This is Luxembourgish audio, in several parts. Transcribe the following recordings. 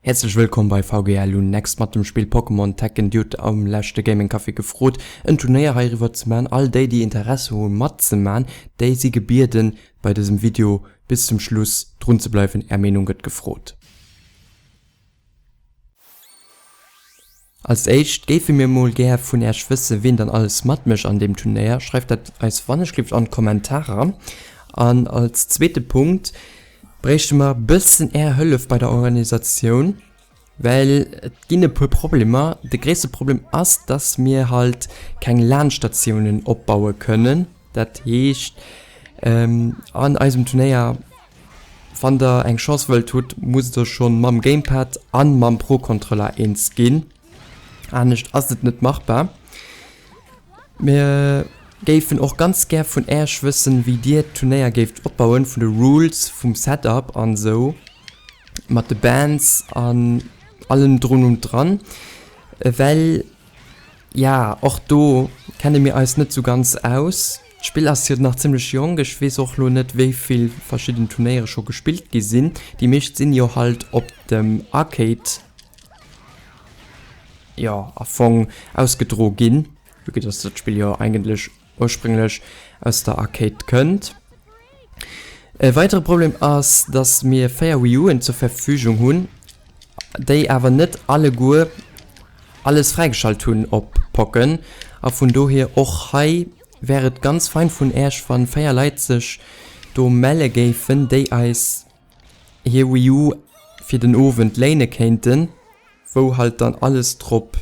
Häerzlech wëllkomm bei VGL un Next mat dem Spill Pokémon Tekken. Dir hutt am leschte Gaming Café gefrot en Turnéier heiriwwer ze man. All déi déi Interesse hu matzeman, déi si gebieden bei dësem Video bis zum Schluss drun ze bleiwen. Är Meenung gëtt gefrot. Als éischt géife mir mol gär vun äerch wëssen, ween dann alles matmécht an deem Turnéier. Schreift dat eis wannechgelift an d'Kommentarer. An als zweete Punkt bréichte mer bëssen är Hëllef bei der Organisatioun, well et ginn e puer Problemer. De gréisste Problem ass, dass mir halt keng LAN-Statiounen opbaue kënnen. Dat heescht, an eisem Turnéier, wann der eng Chance wëllt hutt, musst der schonn mam Gamepad an mam Pro Controller eens ginn. Anescht ass et net machbar. Mir géifen och ganz gär vun äerch wëssen, wéi dir d'Turnéier géift opbauen, vun de Rules, vum Setup an esou, mat de Bands an allem drun und dran, well ja, och do kenne mir eis net sou ganz aus. D'Spill ass jo nach zimmlech jonk, ech weess och lo net wéi vill verschidden Turnéiere scho gespillt gi sinn, déi meescht sinn jo halt op dem Arcade jo a Fong ausgedro ginn, vu que dass dat Spill jo eigentlech ursprénglech aus der Arcade kënnt. E weidere Problem ass, dass mir 4 Wii Uen zur Verfügung hunn, déi awer net alleguer alles fräigeschalt hunn op Pocken a vun dohier och hei wär et ganz fein vun äerch wann 4 Leit sech do melle géifen, déi eis hir Wii U fir den Owend léine kéinten, wou halt dann alles drop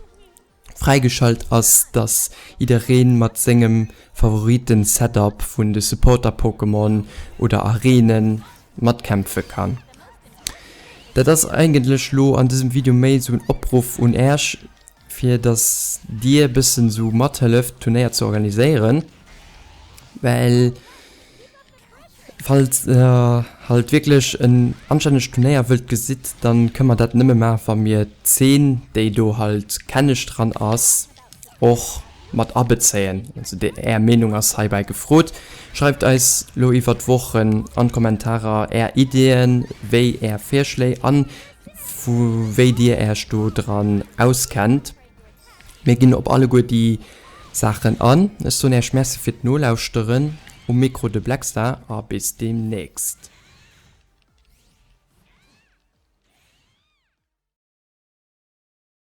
fräigeschalt ass, dass jiddereen mat sengem Favoriten Setup vun de Supporter Pokémon oder Arenen matkämpfe kann. Dat ass eigentlech lo an dësem Video méi sou en Opruff un äerch fir dass dir bëssen sou mathëlleft d'Turnéier ze organiséieren, well Falls der halt wierklech en anstännegt Turnéier wëllt gesitt, dann kënne mer dat nëmme maachen, wa mir d'Zeen, déi do halt kenneg dran ass, och mat abezéien. Also är Meenung ass heibäi gefrot. Schreift eis lo iwwer d'Wochen an d'Kommentarer är Ideeën, wéi är Virschléi an vu wéi dir äerch do dran auskennt. Mir ginn op alleguer déi Saachen an. Ech soen Äech Merci fir d'Nolauschteren. Um Mikro de Blackstar a bis deemnächst.